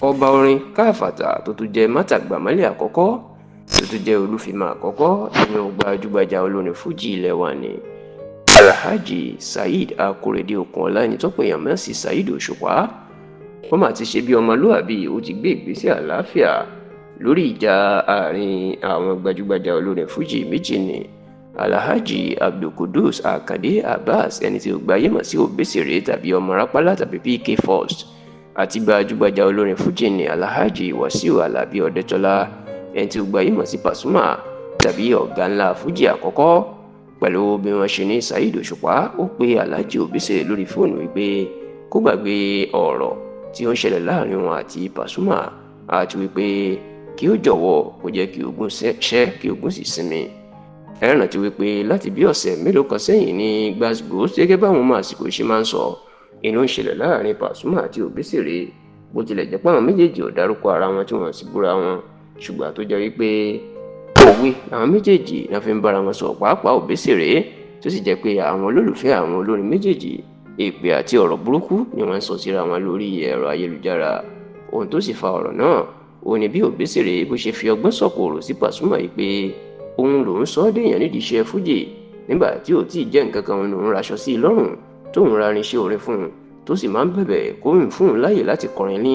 Ọba orin káfàtà tó tún jẹ́ mátàgbàmọ́lé àkọ́kọ́ tó tún jẹ́ olúfimọ́ àkọ́kọ́ nínú gbajúgbajà olórin fújì ilẹ̀ wa ni Alhaji Saheed Akorede Okunola, ẹni tó pè yàn mọ́ sí Saheed Òṣùpá. Ó mà ti ṣe bí ọmọlúàbí, ó ti gbé ìgbésẹ̀ àlàáfíà lórí ìjà àárín àwọn gbajúgbajà olórin fújì méjì ni Alhaji Abdulqudus Akande Abbas, ẹni tí ó gbayé mọ̀ sí Obesere tàbí Ọmọ Rápálá tàbí PK First, àti gbajúgbajà olórin fújì ni Alhaji Wasiu Alabi Ọdẹtọlá, ẹni tí ó gbayé mọ̀ sí Pasuma tàbí ọ̀gá ńlá fújì àkọ́kọ́. Pẹ̀lú bí wọ́n ṣe ní Saheed Òṣùpá ó pe Alhaji Obesere lórí fóònù wípé kó gbàgbé ọ̀rọ̀ tí ó ń ṣẹlẹ̀ láàrin wọn àti Pasuma, àti wípé kí ó jọ̀wọ́ kó jẹ́ kí ogun ṣẹ́ kí ogun sì sinmi. Ẹ rántí wípé láti bí ọ̀sẹ̀ mélòó kan sẹ́yìn ní gbàgbó, gẹ́gẹ́ báwọn ọmọ àsìkò ṣe máa ń sọ, inú ń ṣẹlẹ̀ láàrin Pasuma àti Obesere. Bó tilẹ̀ jẹ́ pé àwọn méjèèjì ò dárúkọ ara wọn tí wọ́n sì búra wọn, ṣùgbọ́n tó jẹ́ wípé òwe làwọn méjèèjì náà fi ń bára wọn sọ, pàápàá Obesere, tó sì jẹ́ pé àwọn olólùfẹ́ àwọn olórin méjèèjì èpè àti ọ̀rọ̀ burúkú ni wọ́n ń sọ síra wọn lórí ẹ̀rọ ayélujára. Ohun tó sì fa ọ̀rọ̀ náà òun ni bí Obesere bó ṣe fi ọgbọ́n sọ̀kò ọ̀rọ̀ sí Pasuma yìí pé òun lòún sọ ọ́ dèèyàn nídìí iṣẹ́ fújì nígbà tí ò tíì jẹ́ nǹkan kan, òun lòún raṣọ sí i lọ́rùn, tóun ra irinṣẹ́ orin fún un, tó sì máa ń bẹ̀bẹ̀ kó ń fún un láyè láti kọrin ní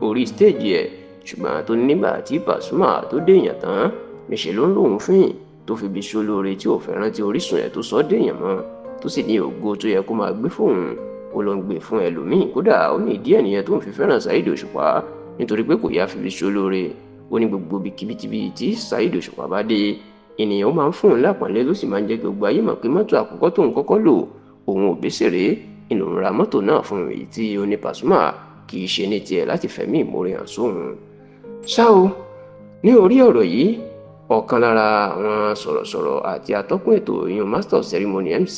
orí stéèjì ẹ̀. Ṣùgbọ́n tó nígbà tí Pasuma tó dèèyàn tán, níṣẹ́ ló ń lòun fín tó fi bí sólóore tí ò fẹ́ rántí orísun ẹ̀ tó sọ ọ́ dèèyàn mọ́, tó sì ní ògo tó yẹ kó máa gbé fóun ó lọ ń gbé fún ẹlòmíín. Kódà ó ní ìdí ẹ̀ nìyẹn tó ń fi fẹ́ràn Saheed Òṣùpá, nítorí pé kò yá fi bí sólóore. Ó ní gbogbo ibikíbi tí Saheed Òṣùpá bá dé, ènìyàn ó máa ń fún un lápọ̀nlé, ló sì máa ń jẹ́ kí gbogbo ayé mọ̀ pé mọ́tò àkọ́kọ́ tóun kọ́kọ́ lò, òun Obesere ìlòun ra mọ́tò náà fún un, èyí tí ó ní Pasuma kì í ṣe ní tiẹ̀ láti fẹ̀mí ìmoore hàn sóun. Ṣá o, ní orí ọ̀rọ̀ yìí, ọ̀kan lára àwọn sọ̀rọ̀sọ̀rọ̀ àti atọ́kùn ètò ìyún Master of Ceremony MC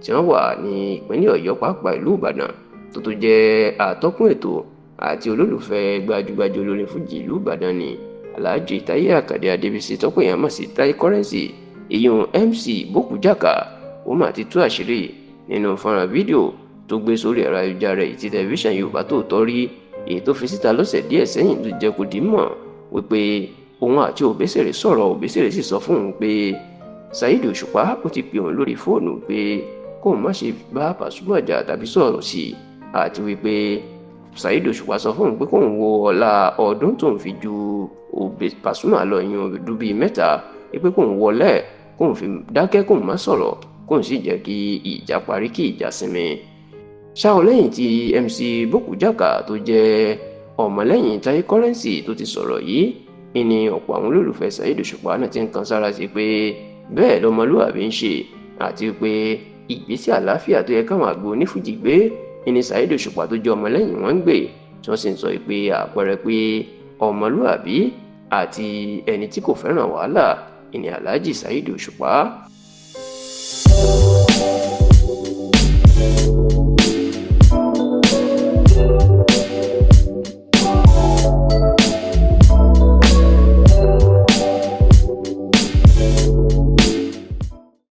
tí wọ́n wà ní ìpínlẹ̀ Ọ̀yọ́, pàápàá ìlú Ìbàdàn, tó tó jẹ́ atọ́kùn ètò àti olólùfẹ́ gbajúgbajà olórin fújì ìlú Ìbàdàn ni Alhaji Táyé Àkàdé Adébísí, tọ́pọ̀ èèyàn mọ̀ sí Táyé Currency, ìyún MC Bókújàká, ó mà ti tú àṣírí nínú fọ́nrán fídíò tó gbé sórí ẹ̀rọ ayélujára èyí tí tẹlifíṣàn Yorùbá Tòótọ́ rí, èyí tó fi síta lọ́sẹ̀ díẹ̀ sẹ́yìn, tó jẹ́ kó di mọ̀ wípé òun àti Obesere sọ̀rọ̀. Obesere sì sọ fún òun pé Saheed Òṣùpá ó ti pè òun lórí fóònù pé kóun má ṣe bá Pasuma jà tàbí sọ̀rọ̀ sí i, àti wípé Saheed Òṣùpá sọ fún òun pé kóun wo ọlá ọdún tóun fi ju Pasuma lọ, ìyẹn ọdún bíi mẹ́ta, wípé kóun wọlé kóun fi dákẹ́, kóun má sọ̀rọ̀, kóun sì jẹ́ kí ìjà parí, kí ìjà sinmi. Ṣá o, lẹ́yìn tí MC Bókújàká tó jẹ́ ọmọlẹ́yìn Táyé Currency tó ti sọ̀rọ̀ yìí ní ọ̀pọ̀ àwọn olólùfẹ́ Saheed Òṣùpá náà ti ń kan sára sí pé bẹ́ẹ̀ lọmọlúwàbí ń ṣe, àti pé ìgbésẹ̀ àlàáfíà tó yẹ káwọn àgbo onífújì gbé ní Saheed Òṣùpá tó jẹ́ ọmọlẹ́yìn wọn ń gbé, tí wọ́n sì ń sọ pé àpẹẹrẹ pé ọmọlúwàbí àti ẹni tí kò fẹ́ràn wàhálà ìní Alhaji Saheed Òṣùpá.